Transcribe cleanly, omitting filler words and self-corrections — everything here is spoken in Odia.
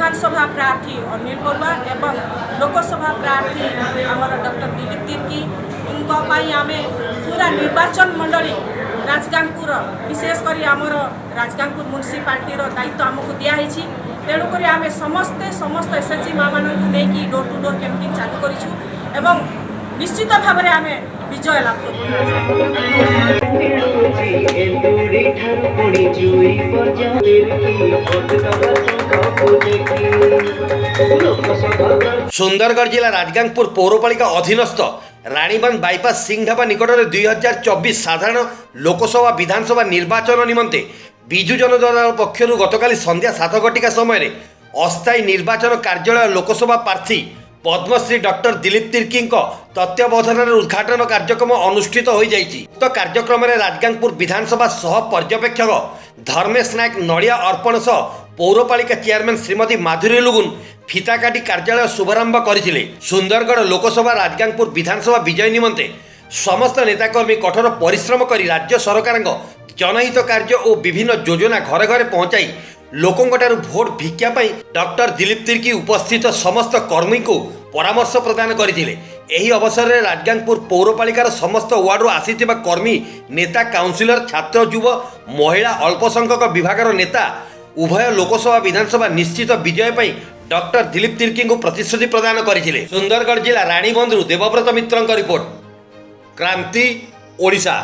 ବିଧାନସଭା ପ୍ରାର୍ଥୀ ଅନିଲ ବରୁଆ ଏବଂ ଲୋକସଭା ପ୍ରାର୍ଥୀ ଆମର ଡକ୍ଟର ଦିଲୀପ ତିର୍କୀଙ୍କ ପାଇଁ ଆମେ ପୁରା ନିର୍ବାଚନ ମଣ୍ଡଳୀ ରାଜଗାଙ୍ଗପୁର, ବିଶେଷ କରି ଆମର ରାଜଗାଙ୍ଗପୁର ମ୍ୟୁନିସିପାଲିଟିର ଦାୟିତ୍ୱ ଆମକୁ ଦିଆହେଇଛି। ତେଣୁକରି ଆମେ ସମସ୍ତେ ସମସ୍ତ ଏସ୍ଏଚ୍ଜି ମାଆମାନଙ୍କୁ ନେଇକି ଡୋର୍ ଟୁ ଡୋର୍ କ୍ୟାମ୍ପେନ୍ ଚାଲୁ କରିଛୁ ଏବଂ ନିଶ୍ଚିତ ଭାବରେ ଆମେ ବିଜୟ ଲାଭ କରିବୁ। ମିଳୁଛି ଏନ୍ତୁଡ଼ି ଠାରୁ ପୁଣି ଜୁଇ ପର୍ଯ୍ୟନ୍ତ ଭୋଟ ଦବା ସଂଘକୁ ଦେଖି ଲୋକସଭା ସୁନ୍ଦରଗଡ଼ ଜିଲ୍ଲା ରାଜଗାଙ୍ଗପୁର ପୌରପାଳିକା ଅଧୀନସ୍ଥ ରାଣୀବନ୍ଧ ବାଇପାସ୍ ସିଂ ଢାବା ନିକଟରେ 2024 ସାଧାରଣ ଲୋକସଭା ବିଧାନସଭା ନିର୍ବାଚନ ନିମନ୍ତେ ବିଜୁ ଜନତା ଦଳ ପକ୍ଷରୁ ଗତକାଲି ସନ୍ଧ୍ୟା 7 ଘଟିକା ସମୟରେ ଅସ୍ଥାୟୀ ନିର୍ବାଚନ କାର୍ଯ୍ୟାଳୟ ଲୋକସଭା ପ୍ରାର୍ଥୀ ପଦ୍ମଶ୍ରୀ ଡକ୍ଟର ଦିଲୀପ ତିର୍କୀଙ୍କ ତତ୍ତ୍ୱାବଧାନରେ ଉଦ୍ଘାଟନ କାର୍ଯ୍ୟକ୍ରମ ଅନୁଷ୍ଠିତ ହୋଇଯାଇଛି। ଉକ୍ତ କାର୍ଯ୍ୟକ୍ରମରେ ରାଜଗାଙ୍ଗପୁର ବିଧାନସଭା ସହ ପର୍ଯ୍ୟବେକ୍ଷକ ଧର୍ମେଶ ନାୟକ ନଡ଼ିଆ ଅର୍ପଣ ସହ ପୌରପାଳିକା ଚେୟାରମ୍ୟାନ୍ ଶ୍ରୀମତୀ ମାଧୁରୀ ଲୁଗୁନ ଫିତା କାଟି କାର୍ଯ୍ୟାଳୟ ଶୁଭାରମ୍ଭ କରିଥିଲେ। ସୁନ୍ଦରଗଡ଼ ଲୋକସଭା, ରାଜଗାଙ୍ଗପୁର ବିଧାନସଭା ବିଜୟ ନିମନ୍ତେ ସମସ୍ତ ନେତାକର୍ମୀ କଠୋର ପରିଶ୍ରମ କରି ରାଜ୍ୟ ସରକାରଙ୍କ ଜନହିତ କାର୍ଯ୍ୟ ଓ ବିଭିନ୍ନ ଯୋଜନା ଘରେ ଘରେ ପହଞ୍ଚାଇ ଲୋକଙ୍କଠାରୁ ଭୋଟ ଭିକ୍ଷା ପାଇଁ ଡକ୍ଟର ଦିଲୀପ ତିର୍କୀ ଉପସ୍ଥିତ ସମସ୍ତ କର୍ମୀଙ୍କୁ ପରାମର୍ଶ ପ୍ରଦାନ କରିଥିଲେ। ଏହି ଅବସରରେ ରାଜଗାଙ୍ଗପୁର ପୌରପାଳିକାର ସମସ୍ତ ୱାର୍ଡରୁ ଆସିଥିବା କର୍ମୀ, ନେତା, କାଉନସିଲର, ଛାତ୍ର, ଯୁବ, ମହିଳା, ଅଳ୍ପସଂଖ୍ୟକ ବିଭାଗର ନେତା ଉଭୟ ଲୋକସଭା, ବିଧାନସଭା ନିଶ୍ଚିତ ବିଜୟ ପାଇଁ ଡକ୍ଟର ଦିଲୀପ ତିର୍କୀଙ୍କୁ ପ୍ରତିଶ୍ରୁତି ପ୍ରଦାନ କରିଥିଲେ। ସୁନ୍ଦରଗଡ଼ ଜିଲ୍ଲା ରାଣୀବନ୍ଧରୁ ଦେବବ୍ରତ ମିତ୍ରଙ୍କ ରିପୋର୍ଟ, କ୍ରାନ୍ତି ଓଡ଼ିଶା।